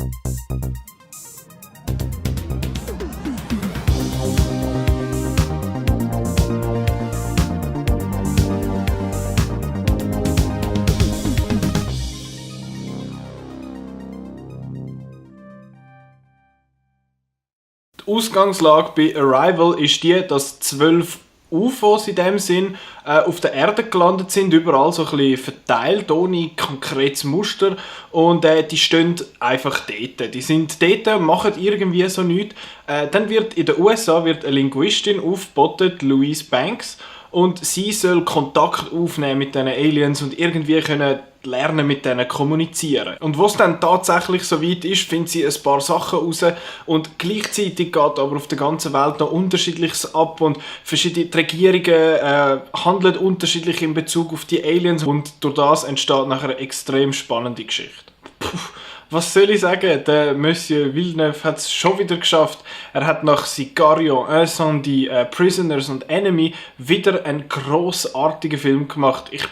Die Ausgangslage bei Arrival ist die, dass 12 UFOs in dem Sinn auf der Erde gelandet sind, überall so ein bisschen verteilt, ohne konkretes Muster. Und die stehen einfach dort. Die sind dort, machen irgendwie so nichts. Dann wird in den USA eine Linguistin aufgeboten, Louise Banks. Und sie soll Kontakt aufnehmen mit diesen Aliens und irgendwie können lernen, mit denen kommunizieren. Und was dann tatsächlich so weit ist, findet sie ein paar Sachen raus und gleichzeitig geht aber auf der ganzen Welt noch Unterschiedliches ab und verschiedene Regierungen handeln unterschiedlich in Bezug auf die Aliens und durch das entsteht nachher eine extrem spannende Geschichte. Was soll ich sagen? Der Monsieur Villeneuve hat es schon wieder geschafft. Er hat nach Sicario, Incendie, Prisoners und Enemy wieder einen grossartigen Film gemacht. Ich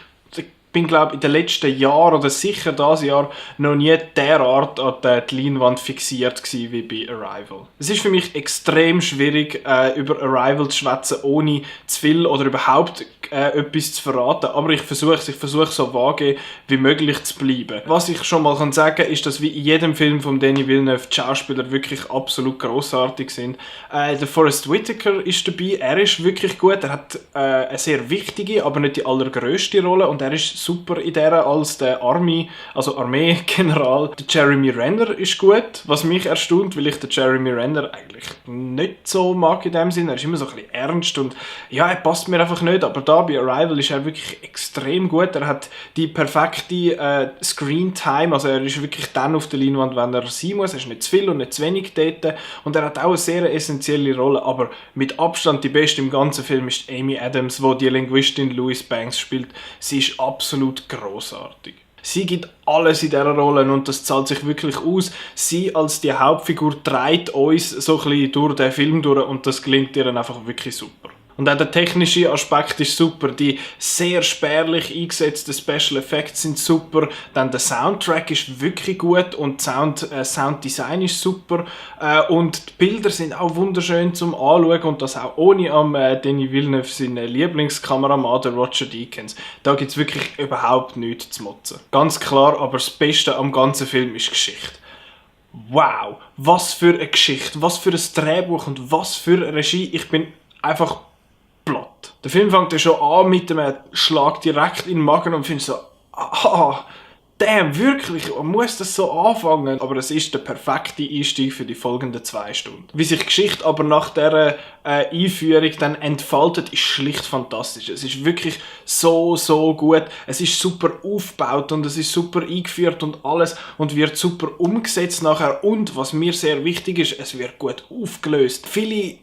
bin, glaube in den letzten Jahren oder sicher dieses Jahr noch nie derart an die Leinwand fixiert gewesen wie bei Arrival. Es ist für mich extrem schwierig, über Arrival zu schwätzen, ohne zu viel oder überhaupt etwas zu verraten. Aber ich versuche so vage wie möglich zu bleiben. Was ich schon mal sagen kann, ist, dass wie in jedem Film von Denis Villeneuve die Schauspieler wirklich absolut grossartig sind. Der Forest Whitaker ist dabei, er ist wirklich gut, er hat eine sehr wichtige, aber nicht die allergrößte Rolle und er ist super in der als der Armeegeneral. Der Jeremy Renner ist gut, was mich erstaunt, weil ich den Jeremy Renner eigentlich nicht so mag in dem Sinne. Er ist immer so ein bisschen ernst und ja, er passt mir einfach nicht, aber da bei Arrival ist er wirklich extrem gut. Er hat die perfekte Screen-Time, also er ist wirklich dann auf der Leinwand, wenn er sein muss. Er ist nicht zu viel und nicht zu wenig dort und er hat auch eine sehr essentielle Rolle, aber mit Abstand die beste im ganzen Film ist Amy Adams, wo die Linguistin Louise Banks spielt. Sie ist absolut grossartig. Sie gibt alles in dieser Rolle und das zahlt sich wirklich aus. Sie als die Hauptfigur trägt uns so ein bisschen durch den Film durch und das gelingt ihr dann einfach wirklich super. Und auch der technische Aspekt ist super. Die sehr spärlich eingesetzten Special Effects sind super. Dann der Soundtrack ist wirklich gut und Sounddesign ist super. Und die Bilder sind auch wunderschön zum Anschauen und das auch ohne Denis Villeneuve seinen Lieblingskameramann, der Roger Deakins. Da gibt es wirklich überhaupt nichts zu motzen. Ganz klar, aber das Beste am ganzen Film ist die Geschichte. Wow, was für eine Geschichte, was für ein Drehbuch und was für eine Regie. Ich bin einfach platt. Der Film fängt ja schon an mit einem Schlag direkt in den Magen und findest so, damn, wirklich, muss das so anfangen? Aber es ist der perfekte Einstieg für die folgenden 2 Stunden. Wie sich die Geschichte aber nach dieser Einführung dann entfaltet, ist schlicht fantastisch. Es ist wirklich so gut. Es ist super aufgebaut und es ist super eingeführt und alles und wird super umgesetzt nachher. Und was mir sehr wichtig ist, es wird gut aufgelöst. Viele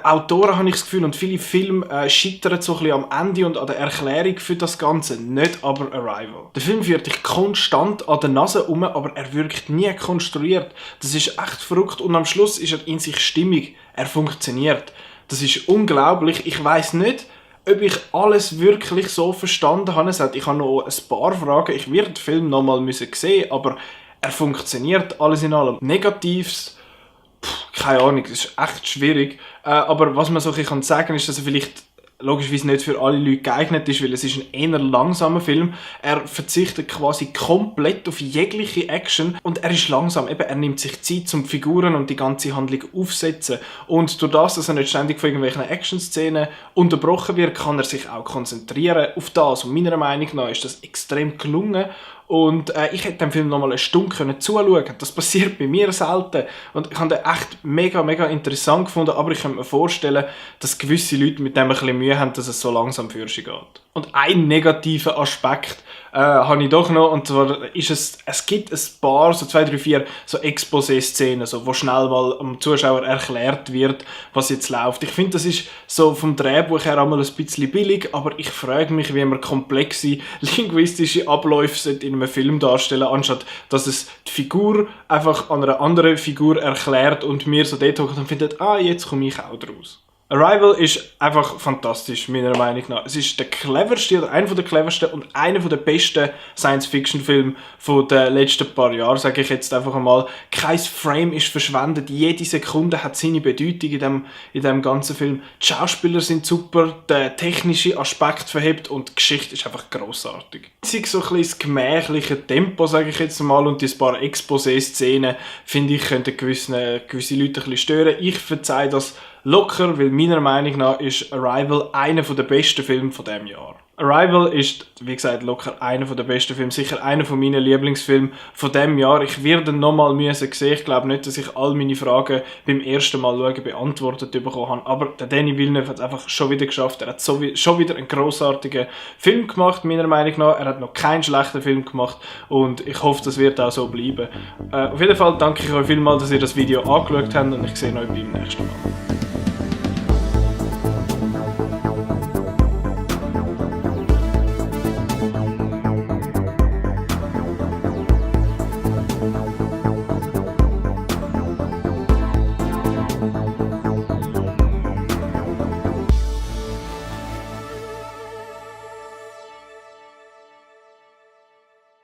Autoren, habe ich das Gefühl, und viele Filme scheitern so ein bisschen am Ende und an der Erklärung für das Ganze, nicht aber Arrival. Der Film führt dich konstant an der Nase herum, aber er wirkt nie konstruiert. Das ist echt verrückt und am Schluss ist er in sich stimmig. Er funktioniert. Das ist unglaublich. Ich weiss nicht, ob ich alles wirklich so verstanden habe. Ich habe noch ein paar Fragen. Ich werde den Film nochmal sehen, aber er funktioniert alles in allem. Negatives, keine Ahnung, das ist echt schwierig. Aber was man so sagen kann, ist, dass er vielleicht logischerweise nicht für alle Leute geeignet ist, weil es ist ein eher langsamer Film. Er verzichtet quasi komplett auf jegliche Action und er ist langsam. Eben, er nimmt sich Zeit, um die Figuren und die ganze Handlung aufzusetzen. Und durch das, dass er nicht ständig von irgendwelchen Action-Szenen unterbrochen wird, kann er sich auch konzentrieren auf das. Und meiner Meinung nach ist das extrem gelungen. Und ich hätte dem Film nochmal eine Stunde zuschauen können. Das passiert bei mir selten. Und ich habe den echt mega interessant gefunden. Aber ich könnte mir vorstellen, dass gewisse Leute mit dem ein bisschen Mühe haben, dass es so langsam für sie geht. Und ein negativer Aspekt habe ich doch noch. Und zwar ist es gibt ein paar, so 2, 3, 4 so Exposé-Szenen, so, wo schnell mal dem Zuschauer erklärt wird, was jetzt läuft. Ich finde, das ist so vom Drehbuch her einmal ein bisschen billig, aber ich frage mich, wie man komplexe linguistische Abläufe in einem Film darstellen, anstatt dass es die Figur einfach an einer anderen Figur erklärt und mir so dort hocken und findet, jetzt komme ich auch draus. Arrival ist einfach fantastisch, meiner Meinung nach. Es ist der cleverste oder einer der cleversten und einer der besten Science-Fiction-Filme der letzten paar Jahre, sage ich jetzt einfach einmal. Kein Frame ist verschwendet, jede Sekunde hat seine Bedeutung in dem ganzen Film. Die Schauspieler sind super, der technische Aspekt verhebt und die Geschichte ist einfach grossartig. So ein bisschen das gemächliche Tempo, sage ich jetzt mal, und die paar Exposé-Szenen, finde ich, könnten gewisse Leute ein bisschen stören. Ich verzeihe das locker, weil meiner Meinung nach ist Arrival einer der besten Filme von diesem Jahr. Arrival ist, wie gesagt, locker einer der besten Filme, sicher einer meiner Lieblingsfilme von diesem Jahr. Ich werde ihn nochmal sehen. Ich glaube nicht, dass ich all meine Fragen beim ersten Mal schauen beantwortet bekommen habe. Aber der Denis Villeneuve hat es einfach schon wieder geschafft. Er hat schon wieder einen grossartigen Film gemacht, meiner Meinung nach. Er hat noch keinen schlechten Film gemacht und ich hoffe, das wird auch so bleiben. Auf jeden Fall danke ich euch vielmals, dass ihr das Video angeschaut habt und ich sehe euch beim nächsten Mal.